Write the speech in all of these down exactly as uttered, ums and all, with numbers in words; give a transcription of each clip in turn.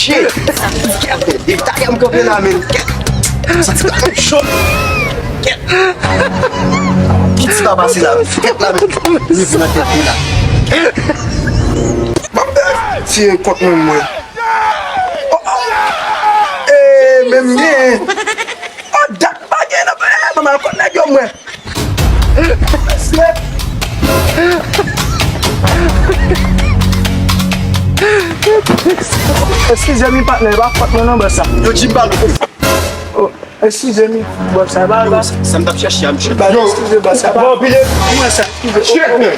Shit! Kèt! Depi talè m kanpe la, men. Kèt! Sa ti bagay cho! Kèt! Ki ti pa pase la, men? Kèt la, men. Li vin nan tèt li la. Kèt! M ap tiye kont mwen, mwen. Oh, oh. E, men m gen. Oh, dat pa gen nan, eh, m al kont nèg yo, mwen. Eskize mi patnè, pa fòt mwen non bòs sa. Yo di m pa. Oh, eskize mi bòs sa, pa, pa. Sa m t ap chèche a, m chèche. Yo, eskize bòs sa, pa. Bon, pile. Kòman sa? Eskize. Shit, man.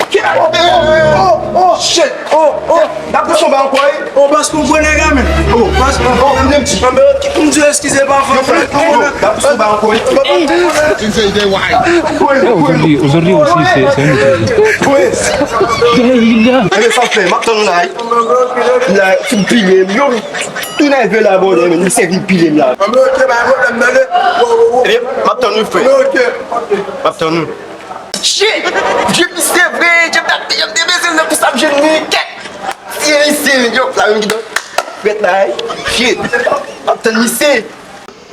Oh, oh, shit. Oh, oh. N ap pran son ba ankò, wi. Oh, bòs, konprann nèg la, men. Oh, bòs, oh, oh, m di. Anben, ki pou m di eskize pa fòt. Yo, n ap pran son ba ankò, wi. Ozodwi, ozodwi osi, se, se yon epizòd. Ebe, sa fè, m ap tann ou la, wi. La, fout pile m. Yo, tou nève la, bòdè, men, misye vin pile m la. Anben, ok, pa gen pwoblèm, tande. Wo, wo, wo. Ebe, m ap tann ou, frè. Anben, ok. M ap tann ou. Shit! Jim se vre, Jim t ap, Jim te bezwen nan pou sa m jwenn li, kèt! Tiye misye, yo, la menm ki nan frèt la, shit! M ap tann misye!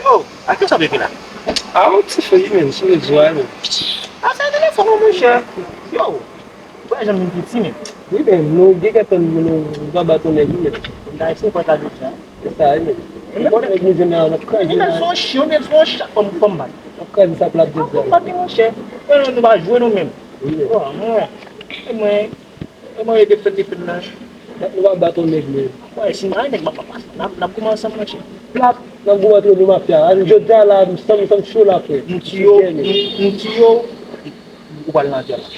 Yo, a ki sa w ekri la? A, yon ti fey, men, sou rezo a, men. A, sa telefòn ou, monchè. Yo, ou wè jan m vin piti, men. Wi, men, nou gen kèk tan nou, nou pa bat yon nèg, wi, men. M ta eseye pran sa jodi a. Se sa, wi, men. Yon bon nèg nou jwenn la, n ap kraze la. Yon nèg se yon chen, yon nèg se yon chat, fò m, fò m bat. N ap kraze sa plat jodi a. Fò m bat li, monchè. Yo, nou pa jwe nou menm. Wi, men. Bon, mwen, e mwen, e mwen, e defèt, defèt nan. Nèg nou pa bat yon nèg, men. Wi, si m pa nèg, m ap, m ap, n ap, n ap goumen ansanm, monchè. Plat, n ap goumen antre nou mafya. Jodi a la, m sanm, m sanm cho la, frè. M tiye w, m, m tiye w, ou pral nan anterman.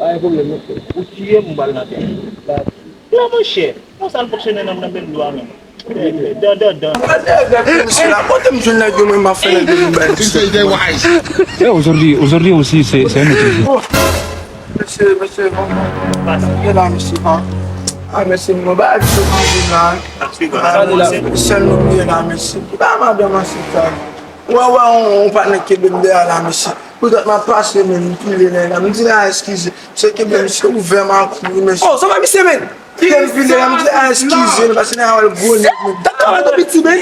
Pa gen pwoblèm, non, frè. Ou tiye m, ou pral nan tè. Ba. La, monchè, konsa l fonksyone nan, nan men dlo a menm. Dan, dan, dan. Gade avèk misye la, kote m jwenn nèg yo, mwen, m ap fè nèg yo vin bay misye. E, ozodwi, ozodwi osi, se, se yon epizòd. Oh. Mesye, mesye, bon, bon. E la, mesye, pa. A, mesye, mwen, ba, misye, mwen, la. Sèl nou bliye la, mesye. Ba, madanm, mesye, ta. Wè, wè, on, on patnè kenbe m dèyè la, mesye. Poutèt m ap pase, men, m pile nèg la. M di nèg la eskize. Misye kenbe m, misye ouvè m a kou, mesye. Oh, sa va, misye, men? Lè m pile la, m di, a, eskize, nou pase nèg la wè l gwo nèg, men. Dat travay tou piti, men.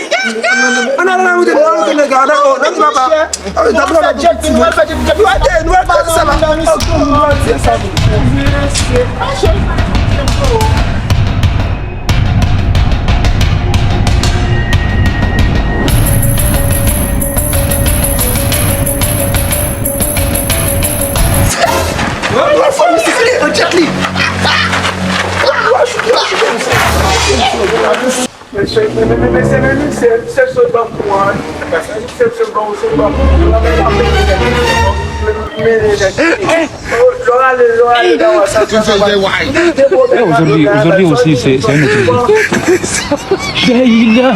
Ann ale la, moute, nou al moute nèg la, dakò, dakò, papa. Ann ale, dat travay tou piti, men. Nou al fè jet, nou al fè jet, nou al fè jet, nou al fè jet, sa va. Mesye, mesye, mesye, mesye, se sot ban kou an. Se sot ban kou, se ban kou. Lò ale, lò ale, lò ale. E, ozodwi, ozodwi osi, se, se yon epizòd. Jayila.